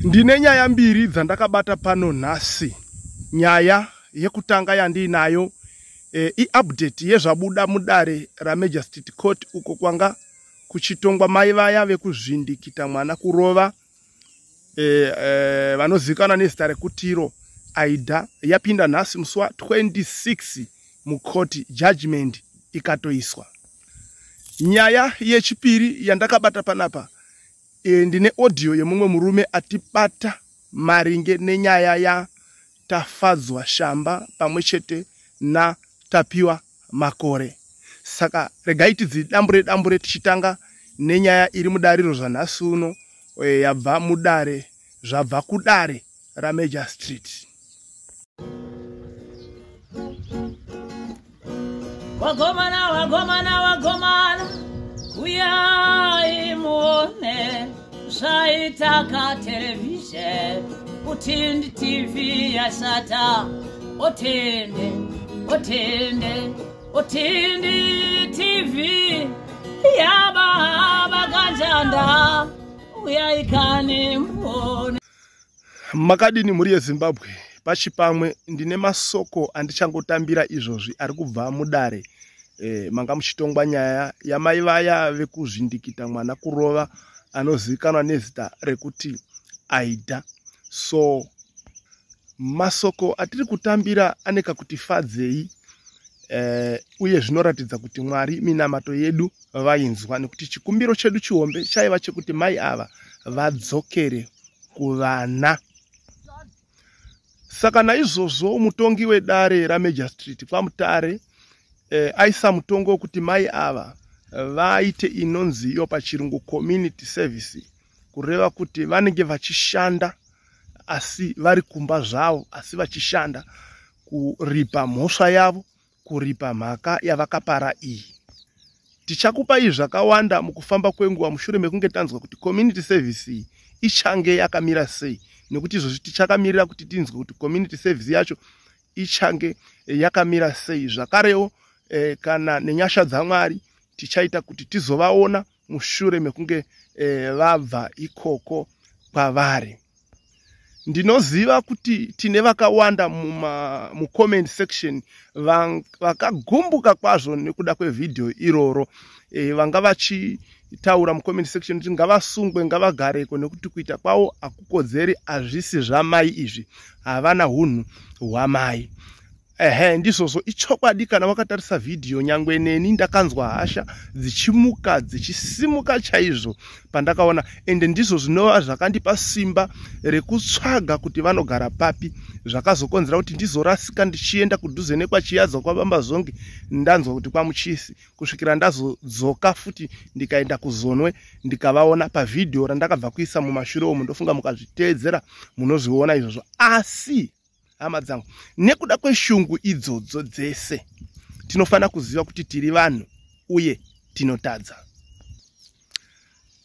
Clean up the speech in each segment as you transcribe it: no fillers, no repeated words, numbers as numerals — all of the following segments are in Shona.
Ndine nyaya mbiri dzandakabata pano nhasi. Nyaya yekutanga yandiinayo iupdate yezvabuda mudare raMagistrate Court uko kwanga kuchitongwa mai vaya vekuzvindikita mwana kurova vanozivikanwa nezita rekutiro Aida. Yapinda nhasi musi wa 26 mukoti, judgment ikatoiswa. Nyaya yechipiri yandakabata panapa, ndine audio yemumwe murume atibata maringe nenyaya yaTafadzwa Shamba pamwe chete naTapiwa Makore. Saka regai tidzidambure dambure, tichitanga nenyaya iri mudariro zvanhasi uno, yabva mudare, zvabva kudare raMagistrate. Wagomana, wagomana, wagomana, uyai muone zvaitaka television. Utindi TV yashata. Otende, otende, otindi TV yababa kanjanda, uyai kani muone. Makadini mhuri yeZimbabwe? Pachipamwe ndine masoko andichangotambira izvozvi ari kubva mudare manga muchitongwa nyaya yamai vaya vekuzvindikita mwana kurova, anozivikanwa nezita rekuti Aida. So masoko atiri kutambira ane kakuti fadzei, uye zvinoratidza kuti Mwari minamato yedu vainzwa, nekuti chikumbiro chedu chihombe chaiva chekuti mai ava vadzokere kuvana. Saka naizvozvo mutongi wedare raMagistrate kwaMutare aisa mutongo wekuti mai ava vaite inonzi iyo pachirungu community service, kureva kuti vanenge vachishanda asi vari kumba zvavo, asi vachishanda kuripa mhosva yavo, kuripa mhaka yavakapara iyi. Tichakupai zvakawanda mukufamba kwenguva mushure mekunge tanzwa kuti community service iyi ichange yakamira sei, nekuti izvozvi tichakamirira kuti tinzwe kuti community service yacho ichange yakamira sei. Zvakarewo kana nenyasha dzaMwari tichaita kuti tizovaona mushure mekunge vabva ikoko kwavari. Ndinoziva kuti tine vakawanda mucomment section vakagumbuka kwazvo nekuda kwevhidhiyo iroro, vanga vachitaura mucomment section kuti ngavasungwe, ngavagareko, nekuti kuita kwavo hakukodzeri, hazvisi zvamai izvi, havana hunhu hwamai. Ehe, ndizvozvo, ichokwadi. Kana wakatarisa vhidhiyo, nyangwe neni ndakanzwa hasha dzichimuka, dzichisimuka chaizvo pandakaona, ende ndizvo zvinova zvakandipa simba rekutsvaga kuti vanogara papi, zvakazokonzera kuti ndizorasika ndichienda kudhuze nekwaChiyadzwa kwaBambazonge, ndanzwa kuti kwaMuchisi, kusvikira ndazodzoka futi ndikaenda kuZonwe ndikavaona pavhidhiyo randakabva kuisa mumashure omo. Ndofunga mukazviteedzera munozviona izvozvo. Asi hama dzangu, nekuda kweshungu idzodzo dzese, tinofanira kuziva kuti tiri vanhu uye tinotadza.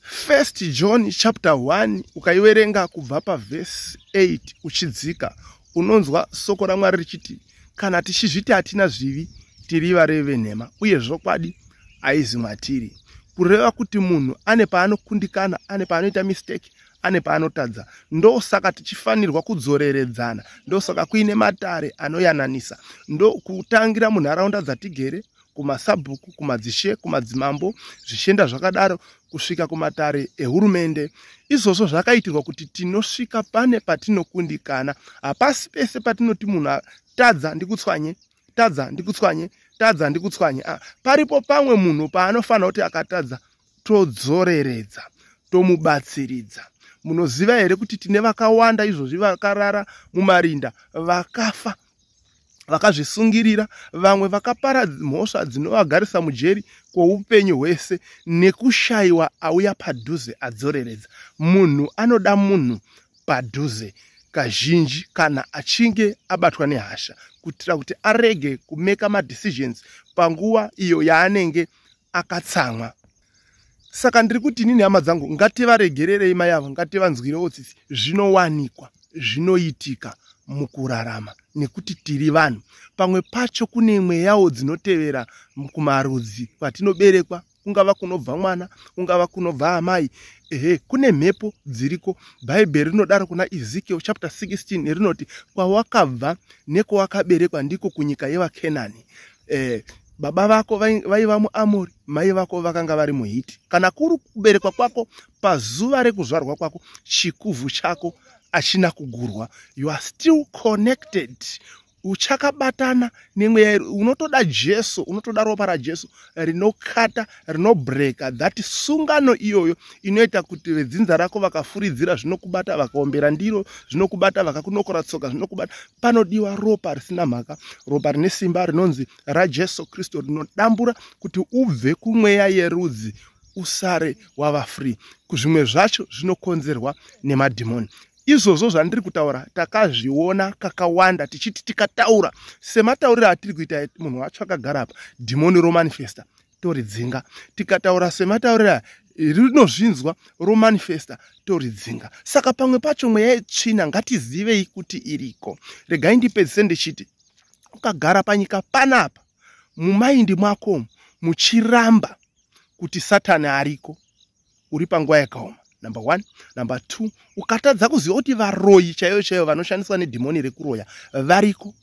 First John chapter 1, ukaiverenga kubva pavhesi 8 uchidzika, unonzwa soko raMwari richiti kana tichizviti hatina zvivi, tiri varevi venhema uye zvokwadi haizi mwatiri. Kureva kuti munhu ane paanokundikana, ane paanoita mistake, ane paanotadza. Ndosaka tichifanirwa kudzoreredzana, ndosaka kuine matare anoyananisa, ndokutangira munharaunda dzatigere, kumasabhuku, kumadzishe, kumadzimambo, zvichienda zvakadaro kusvika kumatare ehurumende. Izvozvo zvakaitirwa kuti tinosvika pane patinokundikana. Hapasi pese patinoti munhu tadza ndikutswanye, tadza ndikutswanye, tadza ndikutswanye. Paripo pamwe munhu paanofanira kuti akatadza todzoreredza, tomubatsiridza. Munoziva here kuti tine vakawanda izvozvi vakarara mumarinda, vakafa vakazvisungirira, vamwe vakapara mhosva dzinovagarisa mujeri kwoupenyu hwese nekushayiwa auya padhuze adzoreredza? Munhu anoda munhu padhuze kazhinji kana achinge abatwa nehasha, kuitira kuti arege kumeka madecisions panguva iyo yaanenge akatsamwa. Saka ndiri kuti inini, hama dzangu, ngativaregererei mai avo, ngativanzwirewo tsitsi. Zvinowanikwa, zvinoitika mukurarama nekuti tiri vanhu. Pamwe pacho kune mweyawo dzinotevera kumarudzi kwatinoberekwa. Kungava kunobva mwana, kungava kunobva amai, ehe, kune mhepo dziriko. Bhaibheri rinodaro kuna Ezekiel chapter 16, rinoti kwawakabva nekwawakaberekwa ndiko kunyika yevaKenani. Baba vako vaiva muAmori, mai vako vakanga vari muHiti. Kana kuri kuberekwa kwako, pazuva rekuzvarwa kwako, chikuvhu chako achina kugurwa, you are still connected, uchakabatana nemweya. Unotoda Jesu, unotoda ropa raJesu rinokata, rinobreaka that sungano iyoyo inoita kuti vedzinza rako vakafuridzira zvinokubata, vakaombera ndiro zvinokubata, vakakunokora tsoka zvinokubata. Panodiwa ropa risina mhaka, ropa rine simba rinonzi raJesu Kristu, rinodambura kuti ubve kumweya yerudzi, usare wava free. Zvimwe zvacho zvinokonzerwa nemadhimoni. Izvozvo zvandiri kutaura takazviona kakawanda, tichiti tikataura sematauriro atiri kuita, munhu wacho akagara apa, dhimoni romanifesta, toridzinga. Tikataura sematauriro, rinozvinzwa, romanifesta, toridzinga. Saka pamwe pacho mweya yetsvina ngatizivei kuti iriko. Regai ndipedzise ndichiti ukagara panyika panapa, mumaindi mwako muchiramba kuti Satani ariko, uri panguva yakaoma, number one. Number two, ukatadza kuziva kuti varoyi chaivo chaivo vanoshandiswa nedhimoni rekuroya variko,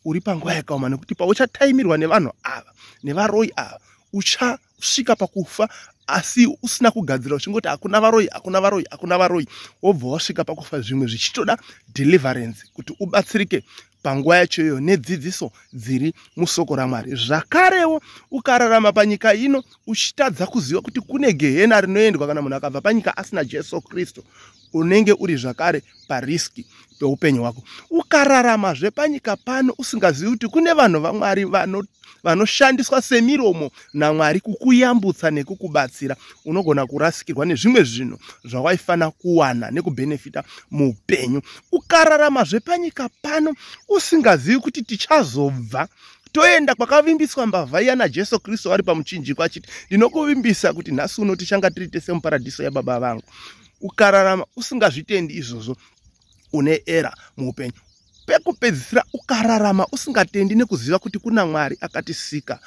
uri panguva yakaoma, nekuti pauchataimirwa nevanhu ava, nevaroyi ava, uchasvika pakufa asi usina kugadzira, uchingoti hakuna varoyi, hakuna varoyi, hakuna varoyi, wobva wasvika pakufa. Zvimwe zvichitoda deliverance kuti ubatsirike panguva yacho iyoyo nedzidziso dziri musoko raMwari. Zvakarewo, ukararama panyika ino uchitadza kuziva kuti kune gehena rinoendwa kana munhu akabva panyika asina Jesu Kristu, unenge uri zvakare parisk peupenyu hwako. Ukararamazve panyika pano usingazivi kuti kune vanhu vaMwari vanoshandiswa semiromo naMwari kukuyambutsa nekukubatsira, unogona kurasikirwa nezvimwe zvinhu zvawaifanira kuwana nekubhenefita muupenyu. Ukararamazve panyika pano usingazivi kuti tichazobva toenda kwakavimbiswa mbavha iya naJesu Kristu ari pamuchinjikwa achiti, "Ndinokuvimbisa kuti nhasi uno tichanga tiri tese muparadhiso yababa vangu," ukararama usingazvitendi izvozvo, une error muupenyu. Pekupedzisira, ukararama usingatendi nekuziva kuti kuna Mwari akatisika,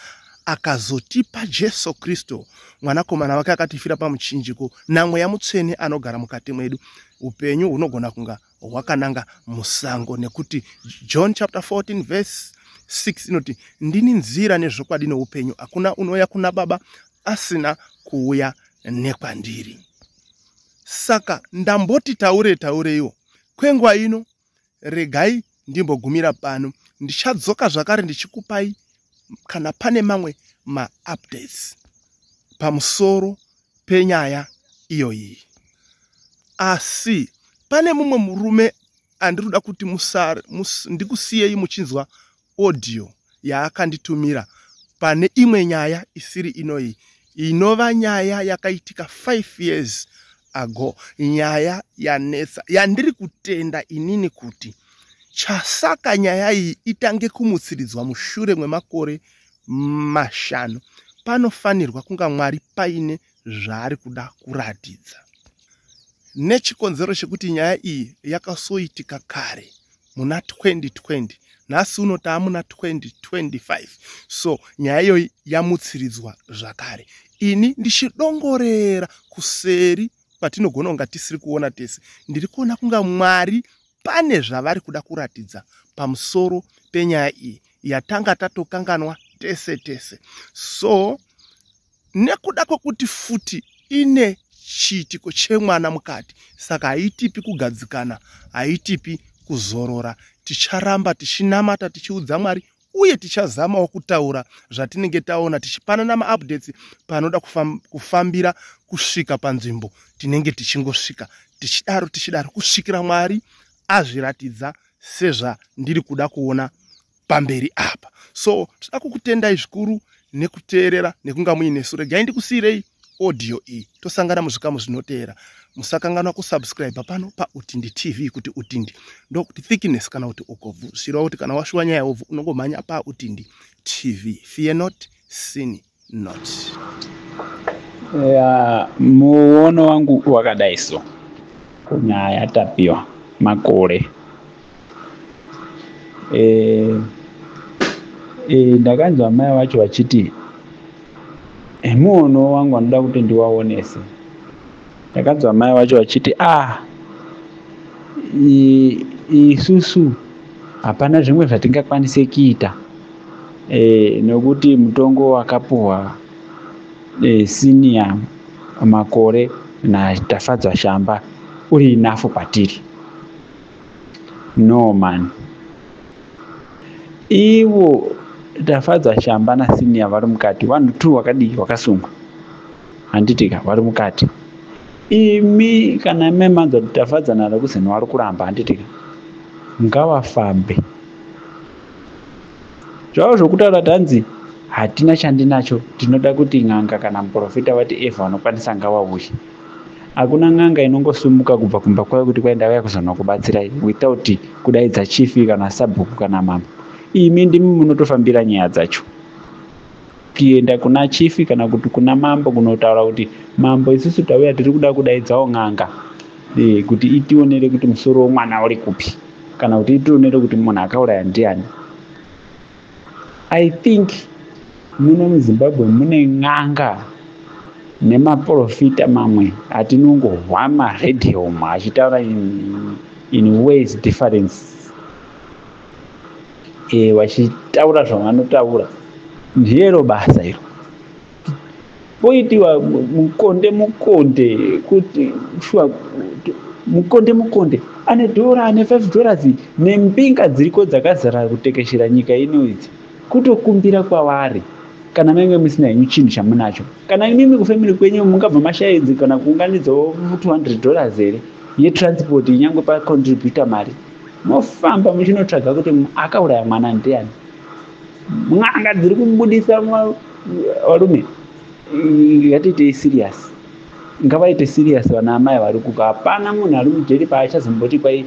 akazotipa Jesu Kristu mwanakomana wake akatifira pamuchinjiko, namweya mutsvene anogara mukati mwedu, upenyu hunogona kunga hwakananga musango, nekuti John chapter 14 verse 6 inoti, "Ndini nzira nezvokwadi neupenyu. Hakuna unouya kuna Baba asina kuuya nekwandiri." Saka ndamboti taure taureiwo kwenguva ino. Regai ndimbogumira pano. Ndichadzoka zvakare ndichikupai kana pane mamwe maupdates pamusoro penyaya iyoyi. Asi pane mumwe murume andiri kuda kuti ndikusiyei muchinzwa audio yaakanditumira pane imwe nyaya isiri inoyi, inova nyaya yakaitika 5 years ago, nyaya yanetsa, yandiri kutenda inini kuti chasaka nyaya iyi itange kumutsiridzwa mushure mwemakore 5, panofanirwa kunga Mwari paine zvaari kuda kuratidza, nechikonzero chekuti nyaya iyi yakasoitika kare muna 2020. Nhasi uno taa muna 2025, so nyaya iyoyi yamutsiridzwa zvakare. Ini ndichidongorera kuseri kwatinogona kunga tisiri kuona tese, ndiri kuona kunga Mwari pane zvavari kuda kuratidza pamusoro penyaya iyi yatanga tatokanganwa tese tese. So nekuda kwekuti futi ine chiitiko chemwana mukati, saka haitipi kugadzikana, haitipi kuzorora. Ticharamba tichinamata, tichiudza Mwari, uye tichazamawo kutaura zvatinenge taona, tichipanana maupdates panoda kufambira kusvika panzvimbo tinenge tichingosvika, tichidaro tichidaro kusvikira Mwari azviratidza sezvandiri kuda kuona pamberi apa. So tinoda kukutendai zvikuru nekuteerera nekunga muinesu. Regai ndikusiyirei audio iyi, tosangana muzvikamu zvinoteera. Musakanganwa kusubscribe pano paUtindi TV. Kuti Utindi ndokuti thickness kana kuti ukobvu, zvichireva kuti kana washuwa nyaya yeobvu unongomhanya paUtindi TV. Fear not, sin not. Ya, muono wangu wakadai. So nyaya Tapiwa Makore, ndakanzwa mai vacho vachiti Muono wangu anoda kuti ndiwaonese. Ndakanzwa mai vacho vachiti isusu hapana zvimwe zvatingakwanise kuita nokuti mutongo wakapuhwa Senior Makore naTafadzwa Shamba uri enough kwatiri. No man, ivo Tafadzwa Shamba naSenior vari mukati, vanhu 2 wakadii wakasungwa, handitika vari mukati. Imi kana memanzwa kuti Tafadzwa naRakuzeni vari kuramba, handitika ngavafambe zvavo zvokutaura kuti hanzi hatina chandinacho, tinoda kuti n'anga kana muprofita vati evha vanokwanisa ngavauye. Hakuna n'anga inongosimuka kubva kumba kwayo kuti kwai ndauya kuzonokubatsirai without kudaidza chief kana sabhuku kana mambo. Imi ndimi munotofambira nyaya dzacho kuenda kuna chief kana kuti kuna mambo kunotaura kuti mambo isusu tauya tiri kuda kudaidzawo n'anga kuti itionere kuti musoro womwana uri kupi, kana kuti itionere kuti munhu akauraya ndiani. I think muno muZimbabwe mune n'anga nemaprofita mamwe atinongohwa maredhiyo umu achitaura in ways difference, vachitaura zvavanotaura. Ndiyero basa iro poitiwa mukonde mukonde kuti shuwa mukonde mukonde ane dhora, ane $5 nembinga dziriko dzakazara kutekeshera nyika ino idzi, kutokumbira kwavari. Kana menge musina henyu chinhu chamunacho, kana imimi kufamily kwenyu mungabva mashaidzi kana kuunganidzawo $200 here yetransport, nyangwe pacontributa mari, mofamba muchinotsvaga kuti akauraya mwana ndiani. N'anga dziri kubudisa varume, ngatiitei serious, ngavaite serious vana amai vari kuka. Hapana munhu ari mujeri paachazomboti kwai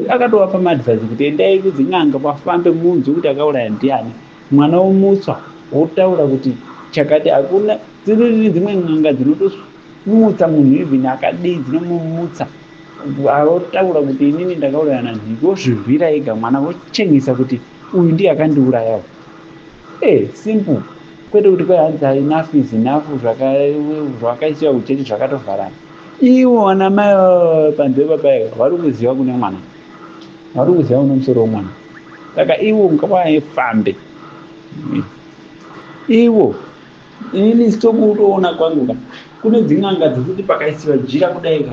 akatovapa maadvice kuti endai kudzin'anga vafambe munzwe kuti akauraya ndiani, mwana womutswa wotaura kuti chakati. Hakuna dziri dzimwe n'anga dzinotomutsa munhu even akadii, dzinomumutsa otaura kuti inini ndakauraya nanhingi, wozvirwira ega mwana, wochengesa kuti uyu ndiye akandiurayawo. Simple, kwete kuti kwai hanzi enough is enough, zvakaisiwa kuchechi zvakatovharana. Ivo vana mai panze papai vari kuziva kune mwana, vari kuziva kune musoro womwana, saka ivo ngavafambe ivo. Inini sitokutoona kwangu ka, kune dzin'anga dzekuti pakaisiwa jira kudai ka,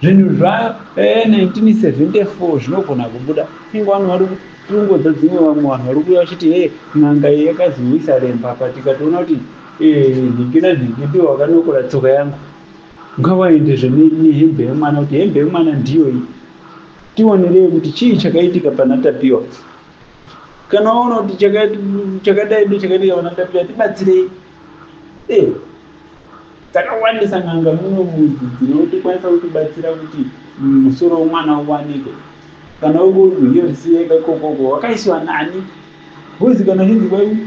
zvinhu zva 1974 zvinogona kubuda. Inge vanhu vari kungodza dzimwe, vamwe vanhu vari kuuya vachiti he n'anga iyi yakaziwisa remba apa, tikatoona kuti nhingi nanhingi ndiwo wakanokora tsoka yangu. Ngavaendezve nehembe yemwana, kuti hembe yemwana ndiyo iyi, tionerei kuti chii chakaitika pana Tapiwa. Kana waona kuti chakadai ndo chakaitika pana Tapiwa, tibatsirei. Dzakawandisa n'anga muno dzinotikwanisa kutibatsira kuti musoro womwana uwanike. Kana ukurwiyosiyeka ikokoko wakaisiwa nani bhozi, kana chinzi kwai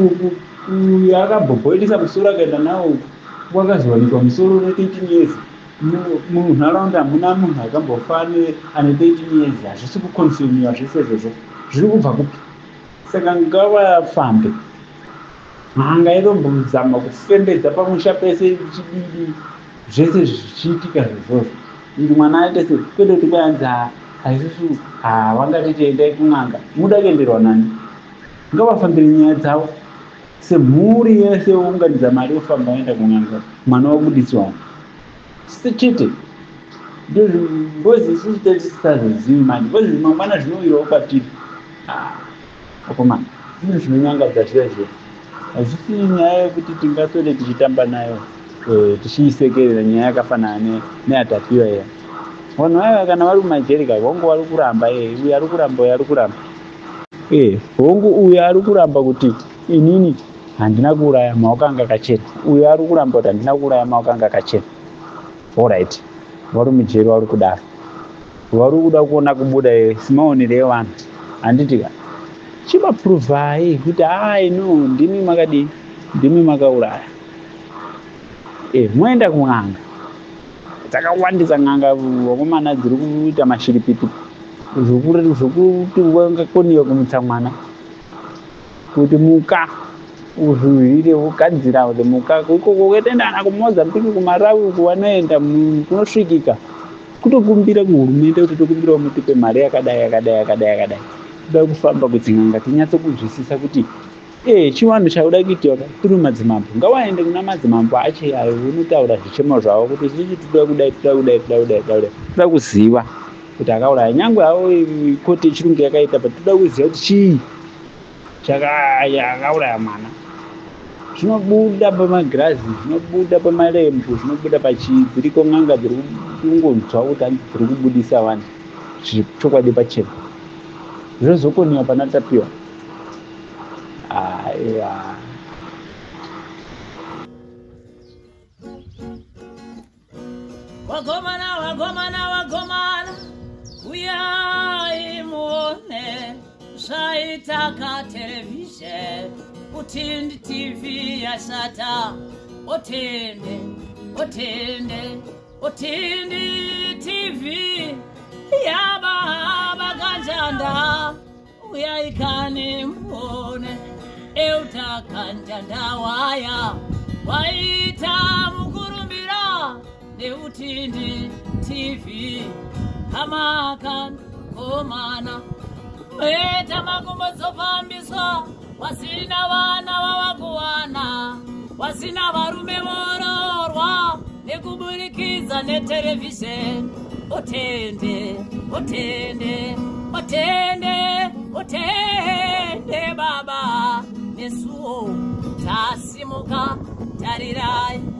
uku uyu akabhobhoitisa musoro akaenda nawo uku, wakazowanikwa musoro ne13 years munharaunda hamuna munhu akambofa ane 13 years. Hazvisi kuconfirmiwa zvese izvozvo, zviri kubva kupi? Saka ngavafambe, n'anga inombozama kufembedza pamusha pese chididi, zvese zvichiitika zvizvozvo kuti mwana aite sei, kwete kuti kwaanzi haisusu havangatiti endai kun'anga. Muda kuenderwa nani? Ngavafambire nyaya dzavo semhuri yese, vounganidza mari, vofamba vaenda kun'anga, mwana wabudisiwa chete. Mbozi isusu tetisazozivi manje, mbozi mangwana zvinowirawo kwatiri. Akomana, zvinhu zvinonyangadza zviya zviya, hazvisi nyaya yekuti tingaswere tichitamba nayo tichiisekerera. Nyaya yakafanana neyaTapiwa iya, vanhu vaiva kana vari kumajeri ka, hongu vari kuramba, uyu ari kuramba, uyu ari kuramba, hongu uyu ari kuramba kuti inini handina kuuraya, maoko anga akachena, uyu ari kuramba kuti handina kuuraya, maoko anga akachena. Alright, vari mujeri vari kudaro, vari kuda kuona kubuda simaonero evanhu, handiti ka? Chivapuruvhai kuti hai, no, ndimi makadii, ndimi makauraya. Moenda kun'anga dzakawandisa, n'anga vakomana dziri kuita mashiripiti zvokuti vangakoniwa kumutsa mwana kuti muka. Uzvire vogadzira mukaka ikoko kutoenda kuMozambique, kuMarawi uku vanoenda kunosvikika. Kutokumbira kuhurumende kuti tokumbirawo mutipe mari yakadai yakadai yakadai yakadai. Toda kufamba kudzin'anga tinyatso kunzwisisa kuti chivanhu chauda kuitiwa through madzimambo. Ngawaende kuna madzimambo acho ayo unotaura zvichemo zvavo kuti isusu toda kudai, toda kudai, toda kudai, toda kudai. Toda kuziva kuti akauraya. Nyangwe havo koti yechirungu yakaita, but toda kuziva kuti chii chakauraya mwana. Zvinobuda pamagirazi, zvinobuda pamarembu, zvinobuda pachii. Dziriko n'anga dziri kungonzwa kuti hanzi dziri kubudisa vanhu chokwadi pachena. Zvozokoniwa pana Tapiwa. Aiwa. Wagomana, wagomana, wagomana, uyai muone zvaitaka televhizheni. Utindi TV yashata. Otende, otende, Utindi TV yababa Kanjanda, uyai kani muone. Euta Kanjanda waya waita mukurumbira neUtindi TV. Hamakan komana weta makumbo dzofambiswa, wasina vana vavakuwana, wasina varume vororwa nekuburikidza neterevhizheni. Otende, otende, otende, otende baba, nesuwo tasimuka tarirai.